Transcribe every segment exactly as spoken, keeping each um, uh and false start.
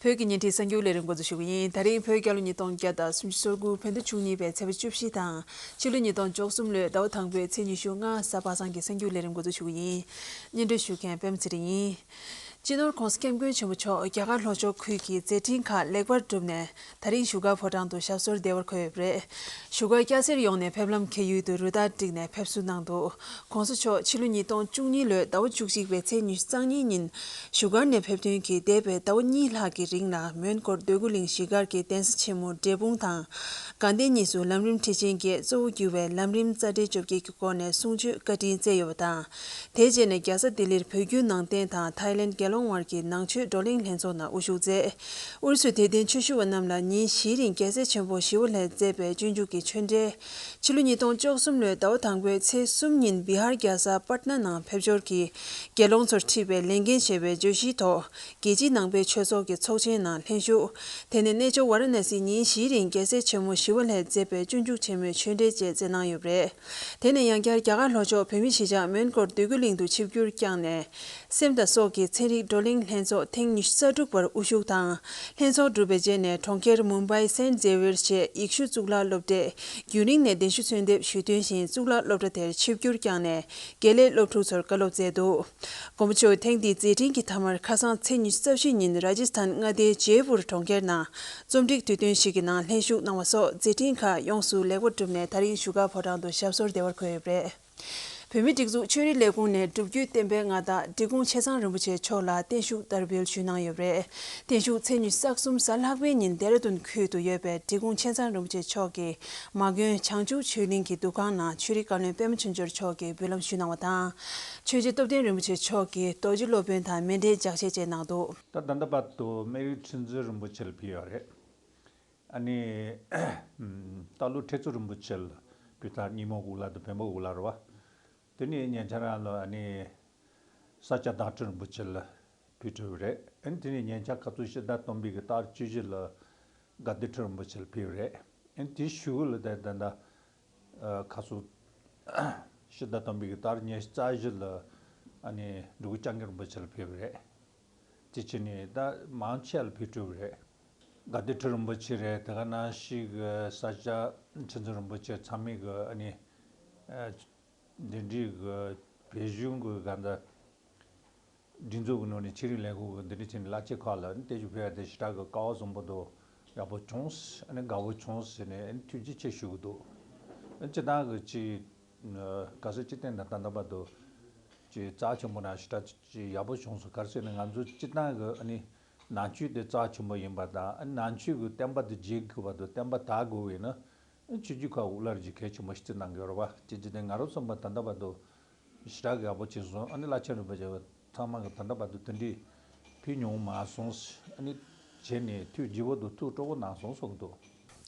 བོད་ཀྱི་ཉིན་བྲིས་གསར་འགྱུར་ལས་རིམ་འགོ་འཛུགས་ཞུ་གི་ཡིན། ད་རིང་བོད་རྒྱལ་ལོ་ཉིས་སྟོང་བརྒྱ་དང་སུམ་ཅུ་སོ་དགུ་བོད་ཟླ་བཅུ་གཉིས་པའི་ཚེས་པ་བཅུ་བཞི་དང་། ཕྱི་ལོ་ཉིས་སྟོང་བཅུ་གསུམ་ལོའི་ཟླ་བ་དང་པོའི་ཚེས་ཉི་ཤུ་ལྔ་གཟའ་པ་སངས་ཀྱི་གསར་འགྱུར་ལས་རིམ་འགོ་འཛུགས་ཞུ་གི་ཡིན། སྙན་སྒྲོན་ཞུ་མཁན་པད་མ་ཚེ་རིང་ཡིན། སྤྱི་ནོར་༸གོང་ས་༸སྐྱབས་མགོན་ཆེན་པོ་མཆོག་རྒྱ་གར་ལྷོ་ཕྱོགས་ཁུལ་གྱི་མཛད་འཕྲིན་ཁག་ལེགས་པར་བསྒྲུབས་ནས། ད་རིང་བཞུགས་སྒར་ཕོ་བྲང་དུ་ཞབས་སོར་བདེ་བར་འཁོད་ཡོད་པ་རེད། བཞུགས་སྒར་སྐྱ་སེར་ཡོངས་ནས་ཕེབས་ལམ་འཁེལ་ཡུལ་དུ་རུ་སྟར་བསྒྲིགས་ནས་ཕེབས་བསུ་གནང་འདུག ༸གོང་ས་མཆོག་ཕྱི་ལོ་ཉིས་སྟོང་བཅུ་གཉིས་ལོའི་ཟླ་བ་བཅུ་གཅིག་པའི་ཚེས་ཉི་ཤུ་རྩ་གཉིས་ཉིན་བཞུགས་སྒར་ནས་ཕེབས་ཐོན་གྱིས་འདས་པའི་ཟླ་བ་གཉིས་ལྷག་གི་རིང་ལ་མོན་གྷོར་འདོད་རྒུ་གླིང་གཞིས་སྒར་གྱི་གདན་ས་ཆེན་མོ་འབྲས་སྤུངས་དང་། དགའ་ལྡན་གཉིས་སུ་ལམ་རིམ་ཁྲིད་ཆེན་བརྒྱད་གཙོ་བོ་གྱུར་བའི་ལམ་རིམ་རྩ་འགྲེལ་བཅོ་བརྒྱད་ཀྱི་སྒོ་ནས་གསུང་ཆོས་བཀའ་དྲིན་སྩལ་ཡོད་པ་དང་། དེའི་རྗེས་ནས་རྒྱལ་ས་ལྡི་ལིར་བོད་བརྒྱུད་ནང་བསྟན་དང་ཐའི་ལེན་རྒྱལ་ཡོངས་དབར་གྱི་ནང་ཆོས་བགྲོ་གླེང་ལྷན་ཚོགས་ནང་དབུ་བཞུགས་མཛད། ཨུ་རུ་སུའི་དད་ལྡན་ཆོས་ཞུ་བ་རྣམས་ལ་ཉིན་བཞིའི་རིང་རྒྱལ་སྲས་ཆེན་པོ་ཞི་བ་ལྷས་མཛད་པའི་སྤྱོད་འཇུག་གི་ཆོས་འབྲེལ། ཕྱི་ལོ་ཉིས་སྟོང་བཅུ་གསུམ་ལོའི་ཟླ་བ་དང་པོའི་ཚེས་གསུམ་ཉིན་བི་ཧར་རྒྱལ་ས་པཊ་ན་ནང་ཕེབས་འབྱོར་གྱིས་དགེ་སློང་ཚོར་ཁྲིད་པའི་ལས་འགན་ཞེས་པའི་བརྗོད་གཞིའི་ཐོག་རྒྱལ་སྤྱིའི་ནང་པའི་ཆོས་ཚོགས་ཀྱི་ཚོགས་ཆེན་ནང་ལྷན་ཞུགས། དེ་ནས་གནས་མཆོག་ཝཱ་ར་ཎ་སིའི་ཉིན་བཞིའི་རིང་རྒྱལ་སྲས་ཆེན་མོ་ཞི་བ་ལྷས་མཛད་པའི་སྤྱོད་འཇུག་ཆེན་མོའི་ཆོས་འབྲེལ་བཅས་མཛད་གནང་ཡོད་པ་རེད། དེ་ནས་ཡང་བསྐྱར་རྒྱ་གར་ལྷོ་ཕྱོགས་བོད་མིའི་གཞིས་ཆགས་མོན་གྷོར་འདོད་རྒུ་གླིང་དུ་ཆིབས་བསྒྱུར་བསྐྱངས་ནས། སེམས་དང་སྲོག་གི་ཚན་རིག་བགྲོ་གླེང་ལྷན་ཚོགས་ཐེངས་ཉི་ཤུ་རྩ་དྲུག་པར་དབུ་བཞུགས་དང་། ལྷན་ཚོགས་གྲུབ་པའི་རྗེས་ནས་གྲོང་ཁྱེར་མུམ་བྷའི་སེན་ཛེ་ཝིར་བཅས་ཡེ་ཤུ་གཙུག་ལག་སློབ་གྲྭས་རྒྱུན་རིང་ནས་གདན་ཞུ་གསོལ་འདེབས་ཞུས་དོན་བཞིན་གཙུག་ལག་སློབ་གྲྭ་དེར་ཆིབས་བསྒྱུར་བསྐྱངས་ནས་དགེ་ལས་སློབ་ཕྲུག་ཚོར་བཀའ་སློབ་སྩལ་འདུག་མགོན་པོ་མཆོག་ཐེངས་འདིའི་མཛད་འཕྲིན་གྱི་ཐ་མར་ཁ་སང་ཚེས་ཉི་ཤུ་རྩ་བཞི་ཉིན་ར་ཇི་སྟན་མངའ་སྡེའི་ཇེ་པུར་གྲོང་ཁྱེར་ནང་རྩོམ་སྒྲིག་དུས་སྟོན་ཞིག་གི་ནང་ལྷན་ཞུགས་གནང་བ་སོགས་མཛད་འཕྲིན་ཁག་ཡོངས་སུ་ལེགས་པར་གྲུབ་ནས་ད་རིང་བཞུགས་སྒར་ཕོ་བྲང་དུ་ཞབས་སོར་བདེ་བར་འཁོད་ཡོད་པ་རེད། བོད་མིའི་སྒྲིག་འཛུགས་ཆོས་རིག་ལས་ཁུངས་ནས་སྒྲུབ་བརྒྱུད་བསྟན་པའི་མངའ་བདག་འབྲི་གུང་ཆེ་ཚང་རིན་པོ་ཆེ་མཆོག་ལ་བརྟན་བཞུགས་དར་འབུལ་ཞུས་གནང་ཡོད་པ་རེད། བརྟན་བཞུགས་ཚེས་ཉི་ཤུ་རྩ་གསུམ་གཟའ་ལྷག་པའི་ཉིན་ལྡེ་ར་ལྡུན་ཁུལ་དུ་ཡོད་པའི་འབྲི་གུང་ཆེ་ཚང་རིན་པོ་ཆེ་མཆོག་གི་མ་དགོན་བྱང་ཆུབ་ཆོས་གླིང་གི་འདུ་ཁང་ནང་ཆོས་རིག་བཀའ་བློན་པད་མ་ཆོས་འབྱོར་མཆོག་གིས་འབུལ་ལམ་ཞུས་གནང་བ་དང་། ཆོས་རྗེ་སྟོབས་ལྡན་རིན་པོ་ཆེ་མཆོག་གིས་རྡོ་རྗེ་སློབ་དཔོན་དང་མཎྜལ་ལྗགས་བཤད་བཅས་གནང་འདུག་ད་ད་ལྟ་བར་དུ་སྨན་རི་ཁྲི་འཛིན་རིན་པོ་ཆེ་ལ་ཕུལ་ཡོད་རེད། ཨ་ནི། རྟ་ལོ་ཁྲི་ཚོ་རིན་པོ་ཆེ་ལ་བུ་ཐག་སྙིང་མོ་གུག་ལ་དང་བེམ་པོ་གུག་ལ་རེད་བ། དེ་ནས་ཉེ་ཆར་རང་ལ་ཨ་ནི། ས་སྐྱ་བདག་ཁྲི་རིན་པོ་ཆེ་ལ་ཕུལ་གྲུབ་རེད། ཨ་ནི་དེ་ནས་ཉེ་ཆར་ཁ་ཐུག་སྤྱི་ཟླ་སྟོན་པའི་གི་ཟླ་བཅུ་བཞི་ལ་དགའ་བདེ་ཁྲི་རིན་པོ་ཆེ་ལ་ཕུལ་རེད། ཨ་ནི་དེ་གཞུག་ལ་ད་ད་ད་ཁ་སང་སྤྱི་ཟླ་སྟོན་པའི་གི་ཟླ་ཉི་ཤུ་རྩ་བཞི་ལ་ཨ་ནི་འབྲི་གུང་སྐྱབས་མགོན་རིན་པོ་ཆེ་ལ་ཕུལ་རེད། དེ་བྱས་ནས་ད་མང་ཆེ་ལ་ཕུལ་གྲུབ་རེད། དགའ་བདེ་ཁྲི་རིན་པོ་ཆེ་རེད། དེ་ག་ནང་བཞིན་གི་ས་སྐྱ་ཁྲི་འཛིན་རིན་པོ་ཆེ་ཚང་མས་གི་ཨ་ནི་ཨ་འདི་འདྲའི་གི་བོད་གཞུང་གི་ག་འདི་སྒྲིག་འཛུགས་ཀྱི་ནང་ནས་ཆོས་རིག་ལས་ཁུངས་གི་འདི་འདྲ་བྱས་ནས་བླ་ཆེན་ཁག་ལ་ཨ་ནི་བརྟན་བཞུགས་ཕུལ་ཡ་དེ་ཞེ་དྲག་གི་སྐལ་བ་བཟང་པོ་དང་ཡག་པོ་བྱུང་། ཨ་ནི་དགའ་བོ་བྱུང་ཟེར་ནས་ཨ་ནི་ཐུགས་རྗེ་ཆེ་ཞུ་གི་འདུག་ཨ་ནི་སྤྱིར་བཏང་གི་ཅིག་ག་ས་སྤྱི་བསྟན་དང་ད་ལྟ་བར་དུ་ཅིག་རྩ་ཆེན་པོ་ནང་ཞེ་དྲག་ཅིག་ཡག་པོ་བྱུང་སོང་། ག་རེ་ཟེར་ན་ང་ཚོ་སྤྱིར་བཏང་གི་ཨ་ནི་ནང་ཆོས་དེ་རྩ་ཆེན་པོ་ཡིན་པ་དང་། ཨ་ནི་ནང་ཆོས་ཀྱི་བསྟན་པ་དེ་རྒྱས་དགོས་པ་དང་བསྟན་པ་དར་དགོས་པ་ཡིན་ན། ཨ་ནི་ཆོས་བརྒྱུད་ཁག་དབུ་བླར་གྱི་གལ་ཆེན་པོ་ཞིག་བརྩི་གནང་གི་ཡོད་རེད་བ། དེ་བྱས་ཏེ་ང་རང་བསམ་པ་ད་ལྟ་བར་དུ་ཞེ་དྲག་གི་ཡག་པོ་བྱས་སོང་། ཨ་ནི་བླ་ཆེན་རིན་པོ་ཆེ་ཚང་མ་གི་ད་ལྟ་བར་དུ་དེ་འདྲའི་ཕུལ་མྱོང་མ་སོང་། ཨ་ནི་བྱས་ནས་ཐུགས་དགྱེས་པོ་དང་ཐུགས་སྤྲོ་པོ་གནང་སོང་གསུང་གི་འདུག་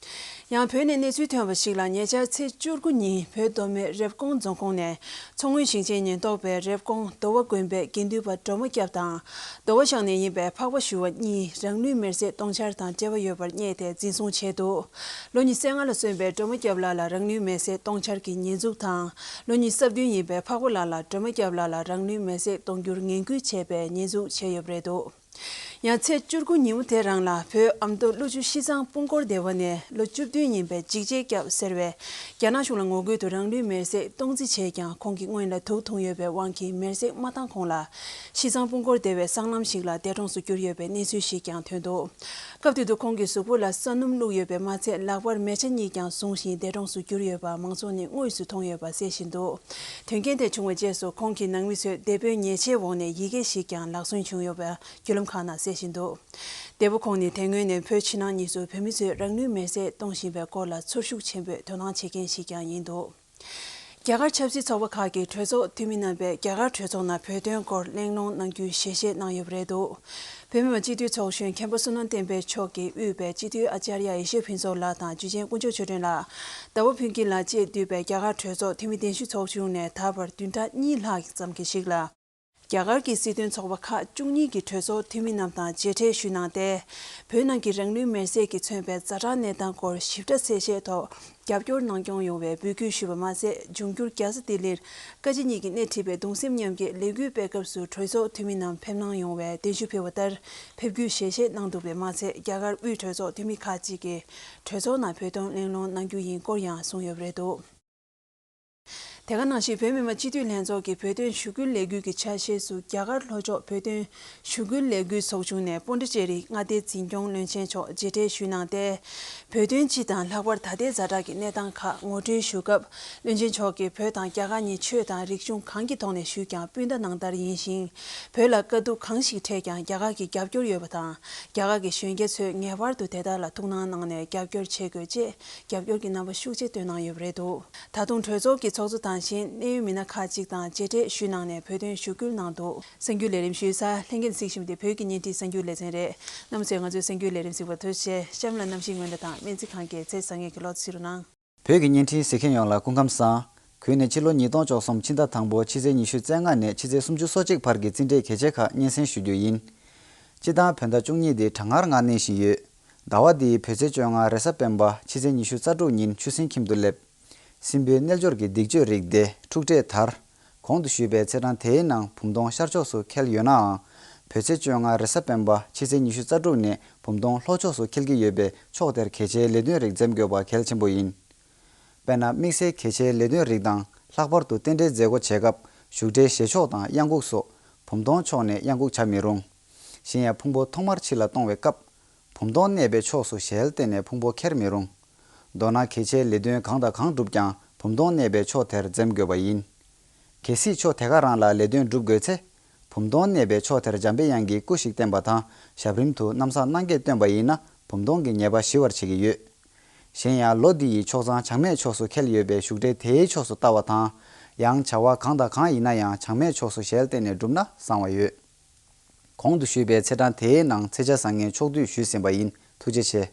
ཡང་བོད་ནས་གནས་ཚུལ་ཐོན་པ་ཞིག་ལ། ཉེ་ཆར་ཚེས་བཅུ་དགུ་ཉིན་བོད་མདོ་སྨད་རེབ་གོང་རྫོང་ཁོངས་ནས་མཚོ་སྔོན་ཞིང་ཆེན་ཉེན་རྟོག་པས་རེབ་གོང་མདོ་བ་དགོན་པའི་དགེ་འདུན་པ་སྒྲོལ་མ་སྐྱབས་དང་། མདོ་བ་ཤང་ནས་ཡིན་པའི་འཕགས་པ་ཞུ་བ་གཉིས་རང་ལུས་མེར་སྲེག་གཏོང་འཆར་དང་འབྲེལ་བ་ཡོད་པར་བསྙད་དེ་འཛིན་བཟུང་བྱས་འདུག་ལོ་ཉི་ཤུ་རྩ་ལྔ་ལ་སོན་པའི་སྒྲོལ་མ་སྐྱབས་ལགས་ལ་རང་ལུས་མེར་སྲེག་གཏོང་འཆར་གྱི་ཉེས་འཛུགས་དང་། ལོ་ཉི་ཤུ་རྩ་བདུན་ཡིན་པའི་འཕགས་པ་ལགས་ལ་སྒྲོལ་མ་སྐྱབས་ལགས་ལ་རང་ལུས་མེར་སྲེག་གཏོང་རྒྱུར་ངན་སྐུལ་བྱས་པའི་ཉེས་འཛུགས་བྱས་ཡོད་པ་རེད་འདུག་ཡང་ཚེས་བཅུ་དགུ་ཉིན་མོ་དེ་རང་ལ་བོད་ཨ་མདོ་ཀླུ་ཆུ་ཤིས་ཚང་སྤུངས་སྐོར་སྡེ་བ་ནས་ལོ་བཅུ་བདུན་ཡིན་པའི་འཇིགས་བྱེད་སྐྱབས་ཟེར་བས་རྒྱ་ནག་གཞུང་ལ་ངོ་རྒོལ་དུ་རང་ལུས་མེར་སྲེག་གཏོང་རྩིས་བྱས་ཀྱང་ཁོང་གིས་སྔོན་ལ་དུག་འཐུང་ཡོད་པའི་དབང་གིས་མེར་སྲེག་མ་བཏང་གོང་ལ་ཤིས་ཚང་སྤུངས་སྐོར་སྡེ་བའི་སྲང་ལམ་ཞིག་ལ་འདས་གྲོངས་སུ་གྱུར་ཡོད་པའི་གནས་ཚུལ་ཞིག་ཀྱང་ཐོན་འདུག་སྐབས་དེ་དུས་ཁོང་གི་གཟུགས་པོ་ལ་ས་སྣུམ་བླུགས་ཡོད་པས་མ་ཚད་ལག་པར་མལ་ཆ་གཉིས་ཀྱང་བཟུང་ཞིང་འདས་གྲོངས་སུ་གྱུར་ཡོད་པ་མང་ཚོགས་ནས་དངོས་སུ་མཐོང་ཡོད་པ་གསལ་བཞིན་འདུག་དོན་རྐྱེན་དེ་བྱུང་བའི་རྗེས་སུ་ཁོང་གི་ནང་མི་ཚོས་དེད་དཔོན་ཉེས་ཆད་འོག་ནས་ཡི་གེ་ཞིག་ཀྱང་ལག་སོན་བྱུང་ཡོད་པ། བརྒྱུད་ལམ་ཁག་ནང་གསལ་བཞིན་འདུག་འདས་པོ་ཁོང་ནི་དེ་སྔོན་ནས་བོད་ཕྱི་ནང་གཉིས་སུ་བོད་མི་ཚོས་རང་ལུས་མེར་སྲེག་གཏོང་བཞིན་པའི་སྐོར་ལ་ཚོར་ཤུགས་ཆེན་པོས་དོ་སྣང་བྱེད་མཁན་ཞིག་ཀྱང་ཡིན་འདུག་རྒྱ་གར་ཆབ་སྲིད་ཚོགས་པ་ཁག་གི་གྲོས་ཚོགས་འཐུས་མི་རྣམ་པས་རྒྱ་གར་གྲོས་ཚོགས་ནང་བོད་དོན་སྐོར་གླེང་སློང་གནང་རྒྱུའི་ཞལ་བཞེས་གནང་ཡོད་པ་རེད་འདུག་བོད་མི་མང་སྤྱི་འཐུས་ཚོགས་གཞོན་མཁན་པོ་བསོད་ནམས་བསྟན་འཕེལ་མཆོག་གིས་དབུས་པའི་སྤྱི་འཐུས་ཨ་ཅར་ཡ་ཡེ་ཤེས་ཕུན་ཚོགས་ལགས་དང་ཇུས་ཆེན་དཀོན་མཆོག་ཆོས་སྒྲོན་ལགས། ཟླ་བ་ཕུན་སྐྱིད་ལགས་བཅས་འདུས་པའི་རྒྱ་གར་གྲོས་ཚོགས་འཐུས་མི་གདན་ཞུ་ཚོགས་ཆུང་ནས་ད་བར་བདུན་ཕྲག་གཉིས་ལྷག་ཙམ་གྱི་ཞིག་ལ། རྒྱ་གར་གྱི་སྲིད་དོན་ཚོགས་པ་ཁག་བཅུ་གཉིས་ཀྱི་གྲོས་ཚོགས་འཐུས་མི་རྣམས་དང་མཇལ་འཕྲད་ཞུས་གནང་སྟེ། བོད་ནང་གི་རང་ལུས་མེར་སྲེག་གིས་མཚོན་པའི་ཛ་དྲག་གནས་སྟངས་སྐོར་ཞིབ་ཕྲ་གསལ་བཤད་ཐོག་རྒྱབ་སྐྱོར་གནང་སྐྱོང་ཡོང་བའི་འབོད་སྐུལ་ཞུས་པ་མ་ཟད། འབྱུང་འགྱུར་རྒྱལ་ས་ལྡི་ལིར་བཀའ་སྤྱི་གཉིས་ཀྱིས་སྣེ་ཁྲིད་པའི་གདུང་སེམས་མཉམ་སྐྱེད་ལས་འགུལ་སྤེལ་སྐབས་སུ་གྲོས་ཚོགས་འཐུས་མི་རྣམས་ཕེབས་གནང་ཡོང་བའི་གདན་ཞུ་ཕུལ་བ་ལྟར། ཕེབས་རྒྱུའི་ཞལ་བཞེས་གནང་འདུག་པས་མ་ཚད། རྒྱ་གར་དབུས་གྲོས་ཚོགས་འཐུས་མི་ཁག་ཅིག་གིས་གྲོས་ཚོགས་ནང་བོད་དོན་གླེང་སློང་གནང་རྒྱུ་ཡིན་སྐོར་ཡང་གསུངས་ཡོད་པ་རེད་འདུག་དེ་ག་ནང་བཞིན། བོད་མི་མང་སྤྱི་འཐུས་ལྷན་ཚོགས་ཀྱི་བོད་དོན་ཞུ་སྐུལ་ལས་འགུལ་གྱི་ཆ་ཤས་སུ། རྒྱ་གར་ལྷོ་ཕྱོགས་བོད་དོན་ཞུ་སྐུལ་ལས་འགུལ་ཚོགས་ཆུང་ནས་པོན་ཌི་ཅེ་རི་མངའ་སྡེའི་འཛིན་སྐྱོང་བློན་ཆེན་མཆོག་མཇལ་འཕྲད་ཞུས་གནང་སྟེ། བོད་དོན་སྤྱི་དང་ལྷག་པར་ད་ལྟའི་ཛ་དྲག་གི་གནས་སྟངས་ཁག་ངོ་སྤྲོད་ཞུ་སྐབས། བློན་ཆེན་མཆོག་གིས། བོད་དང་རྒྱ་གར་གཉིས་ཆོས་དང་རིག་གཞུང་གང་གི་ཐོག་ནས་ཞུས་ཀྱང་སྤུན་ཟླ་ནང་ལྟར་ཡིན་ཞིང་། བོད་ལ་དཀའ་སྡུག་གང་ཞིག་འཕྲད་ཀྱང་རྒྱ་གར་གྱི་རྒྱབ་སྐྱོར་ཡོད་པ་དང་། རྒྱ་གར་གྱི་གཞོན་སྐྱེས་ཚོས་ངེས་པར་དུ་དེ་དག་ལ་ཐུགས་སྣང་གནང་ནས་རྒྱབ་སྐྱོར་བྱེད་དགོས། ཅེས་རྒྱབ་སྐྱོར་གྱི་རྣམ་པ་ཤུགས་ཆེ་བཏོན་གནང་ཡོད་པ་རེད་འདུག་ད་དུང་གྲོས་ཚོགས་ཀྱི་ཚོགས་གཙོ་དང་གཞན་གནད་ཡོད་མི་སྣ་ཁག་ཅིག་དང་མཇལ་འཕྲད་ཞུས་གནང་ནས་བོད་དོན་ཞུ་སྐུལ་གནང་འདུག་གསར་འགྱུར་ལས་རིམ་ཞུས་ས་ལྷན་རྒྱས་གཟིགས་བཞིན་པ་དེ་བོད་ཀྱི་བརྙན་འཕྲིན་གསར་འགྱུར་ལེ་ཚན་རེད། རྣམ་པ་ཚོས་ང་ཚོའི་གསར་འགྱུར་ལས་རིམ་གཟིགས་པར་ཐུགས་རྗེ་ཆེ། གཤམ་ལ་གནམ་གཤིས་སྔོན་བརྡ་དང་སྨན་རྩིས་ཁང་གི་ཚེས་བཟང་ངན་གྱི་ལོ་ཚིགས་རུ་གནང་། བོད་ཀྱི་བརྙན་འཕྲིན་གཟིགས་མཁན་ཡོངས་ལ་སྐུ་ཁམས་བཟང་། གུས་ནས་ཕྱི་ལོ་ཉིས་སྟོང་བཅུ་གསུམ་ཕྱི་ཟླ་དང་པོ་ཕྱི་ཚེས་ཉི་ཤུ་རྩ་ལྔ་ནས་ཕྱི་ཚེས་སུམ་ཅུ་སོ་གཅིག་བར་གྱི་རྩིས་འབྲས་གལ་ཆེ་ཁག་སྙན་སེང་ཞུ་རྒྱུ་ཡིན། སྤྱི་བཏང་བོད་ཟླ་བཅུ་གཉིས་འདི་གྲང་ངར་ངང་གནས་བཞིན་ཡོད། ཟླ་བ་འདིའི་བོད་ཚེས་བཅོ་ལྔ་རེས་གཟའ་སྤེན་པ་ཕྱི་ཚེས་ཉི་ཤུ་རྩ་དྲུག་ཉིན་ཆུ་སྲིན་ཁྱིམ་དུ་སླེབས། སྲིན་པོའི་རྣལ་འབྱོར་གྱི་སྡིག་སྤྱོད་རིགས་ཏེ་འཁྲུག་འདྲེས་དར། གོང་དུ་ཞུས་པའི་ཚེས་གྲངས་དེའི་ནང་བུམ་སྟོང་ཤར་ཕྱོགས་སུ་འཁེལ་ཡོད་ནའང་། བོད་ཚེས་བཅོ་ལྔ་རེས་གཟའ་སྤེན་པ་ཕྱི་ཚེས་ཉི་ཤུ་རྩ་དྲུག་ནས་བུམ་སྟོང་ལྷོ་ཕྱོགས་སུ་འཁེལ་གྱི་ཡོད་པས་ཕྱོགས་དེར་གལ་ཆེའི་ལས་དོན་རིགས་འཛེམ་དགོས་པ་གལ་ཆེན་པོ་ཡིན། དཔེར་ན། དམིགས་བསལ་གལ་ཆེའི་ལས་དོན་རིགས་དང་། ལྷག་པར་དུ་རྟེན་འབྲེལ་མཛད་སྒོ་བྱེད་སྐབས་བཞུགས་གྲལ་བཞེས་ཕྱོགས་དང་གཡང་འགུགས་སོགས་བུམ་སྟོང་ཕྱོགས་ནས་གཡང་འགུགས་བྱ་མི་རུང་། གཞན་ཡང་། ཕུང་པོ་ཐོག་མར་ཕྱི་ལ་གཏོང་བའི་སྐབས། བུམ་སྟོང་གནས་པའི་ཕྱོགས་སུ་ཞལ་བསྟན་ནས་ཕུང་པོ་ཁྱེར་མི་རུང་། མདོར་ན། གལ་ཆེའི་ལས་དོན་གང་དང་གང་བསྒྲུབས་ཀྱང་བུམ་སྟོང་གནས་པའི་ཕྱོགས་དེར་འཛེམ་དགོས་པ་ཡིན། གལ་སྲིད་ཕྱོགས་དེ་ག་རང་ལ་ལས་དོན་སྒྲུབ་དགོས་ཚེ། བུམ་སྟོང་གནས་པའི་ཕྱོགས་དེར་འཇམ་པའི་དབྱངས་ཀྱི་སྐུ་ཞིག་བསྟན་པ་དང་། ཞབས་རིམ་དུ་གནམ་ས་སྣང་བརྒྱད་བཏོན་པ་ཡིན་ན། བུམ་སྟོང་གི་ཉེས་པ་ཞི་བར་བྱེད་ཀྱི་ཡོད། གཞན་ཡང་། ལོ་འདི་ཡི་ཕྱོགས་གཙང་བྱང་སྨད་ཕྱོགས་སུ་འཁེལ་ཡོད་པའི་བཞུགས་གྲལ་དེའི་ཕྱོགས་སུ་ལྟ་བ་དང་། ཡང་། བྱ་བ་གང་དང་གང་ཡིན་ན་ཡང་བྱང་སྨད་ཕྱོགས་སུ་ཞལ་བསྟན་ནས་བསྒྲུབས་ན་བཟང་བ་ཡོད། གོང་དུ་ཞུས་པའི་ཚེས་གྲངས་དེའི་ནང་ཚེས་ཆ་བཟང་ངན་ཕྱོགས་བསྡུས་ཞུས་ཟིན་པ་ཡིན། ཐུགས་རྗེ་ཆེ།